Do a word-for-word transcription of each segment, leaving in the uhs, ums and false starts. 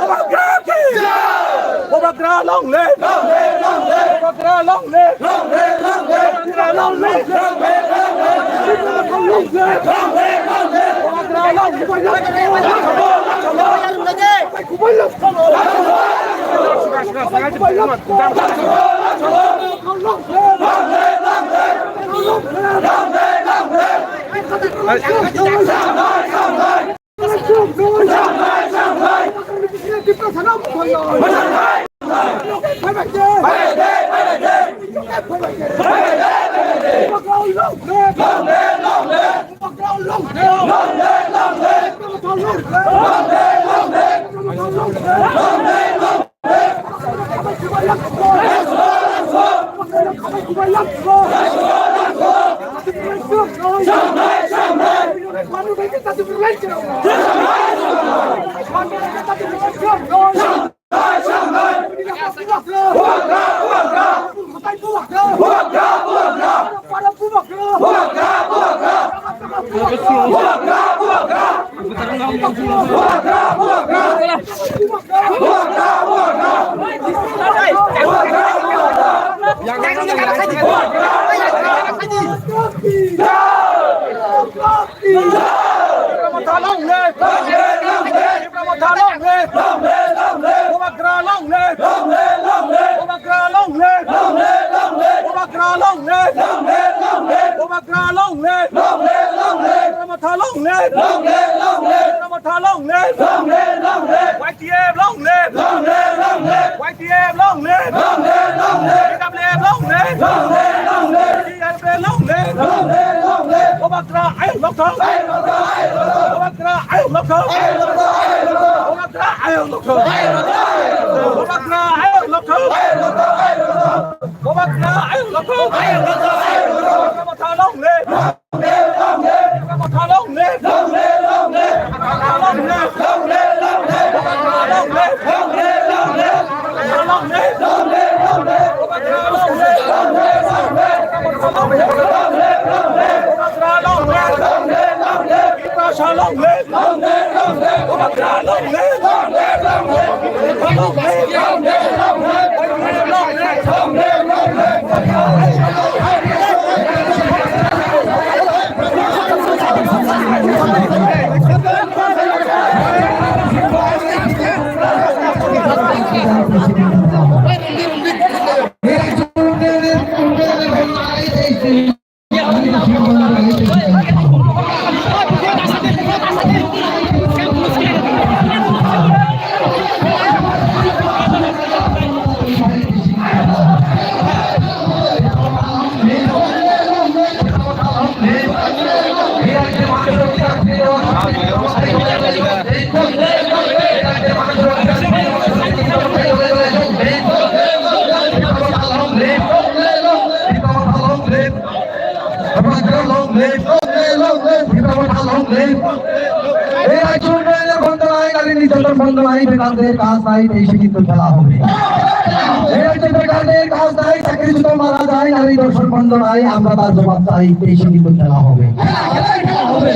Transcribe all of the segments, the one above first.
Bubagra ki! Bubagra long live! Bubagra long live! Bubagra long live! Bubagra long live! Long live! Long live! Long live! Long live! Long live! Long live! Long live! Long live! Y T F long live! Long live! Long live! Y T F long live! Long live! Long live! T W F long live! Long live! Long live! T R P long live! Long live! Long live! Bubagra ayuk nokthok! Ayuk nokthok! Ayuk nokthok! Bubagra ayuk nokthok! Ayuk nokthok! Ayuk nokthok! Bubagra ayuk nokthok! Ayuk nokthok! Ayuk nokthok! Bubagra ayuk nokthok! Ayuk nokthok! Ayuk nokthok! Bubagra ayuk nokthok! Ayuk nokthok! Ayuk nokthok! Bubagra long live! এই রাজ্য উন্নয়নের বন্ধ নাই, নারী নির্যাতন বন্ধ নাই, বেকারদের কাজ নাই, দেশে কিন্তু খেলা হবে। এই রাজ্যে বেকারদের কাজ নাই, চাকরিচ্যুত মারা যায়, নারী ধর্ষণ বন্ধ নাই, আমরা তার জবাব চাই, দেশে কিন্তু খেলা হবে।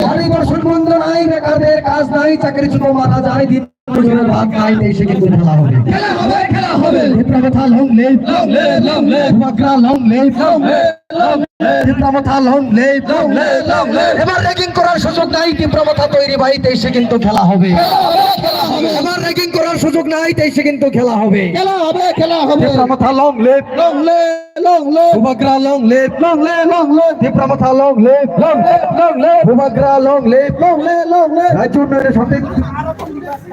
নারী ধর্ষণ বন্ধ নাই, বেকারদের কাজ নাই, চাকরিচ্যুত মারা যায়, দিন মজুরের ভাত নাই, দেশে কিন্তু খেলা হবে। খেলা হবে, খেলা হবে। Tipra Motha long live, long live, long live. Bubagra long live, long live, long live. Tipra Motha long live, long live, long live. এবার র‍্যাগিং করার সুযোগ নাই, Tipra Motha তৈরি ভাই, দেশে কিন্তু খেলা হবে। খেলা হবে, খেলা হবে। এবার র‍্যাগিং করার সুযোগ নাই, দেশে কিন্তু খেলা হবে। খেলা হবে, খেলা হবে। Tipra Motha long live, long live, long live. Bubagra long live, long live, long live. Tipra Motha long live, long live, long live. Bubagra long live, long live, long live. রাজ্য উন্নয়নের সঠিক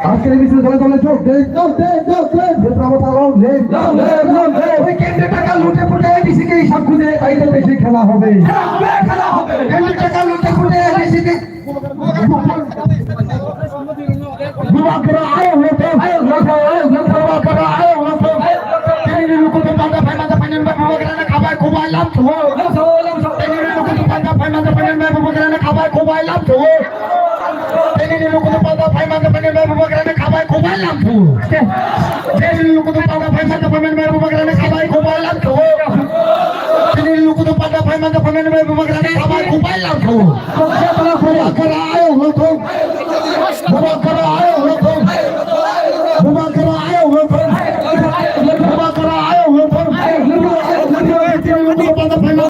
আজকের এই মিছিল দলে দলে যোগ দেন, যোগ দেন, যোগ দেন। Tipra Motha long live, long live, long live. ওই কেন্দ্রের টাকা লুটে পুটে এডিসি কে হিসাব খুঁজে তাই তো দেশে খেলা হবে। খেলা হবে, খেলা হবে। কেন্দ্রের টাকা লুটে পুটে এডিসি কে Bubagra ayuk nokthok, ayuk nokthok, ayuk nokthok. Bubagra ayuk nokthok. Tini ni luku tu panda phaima ta phainani bai Bubagra na khabai khubai lam thuo. Tini ni luku tu panda phaima ta phainani bai Bubagra na khabai khubai lam thuo. Tini ni luku tu panda phaima ta phainani bai Bubagra na khabai khubai lam thuo. Tini ni luku tu panda phaima ta phainani bai Bubagra na khabai khubai lam Tini luku tu pada pai manja pai manja pai manja pai manja pai kupai lang tu. Bubagra ayok lo tu. Bubagra ayok lo tu.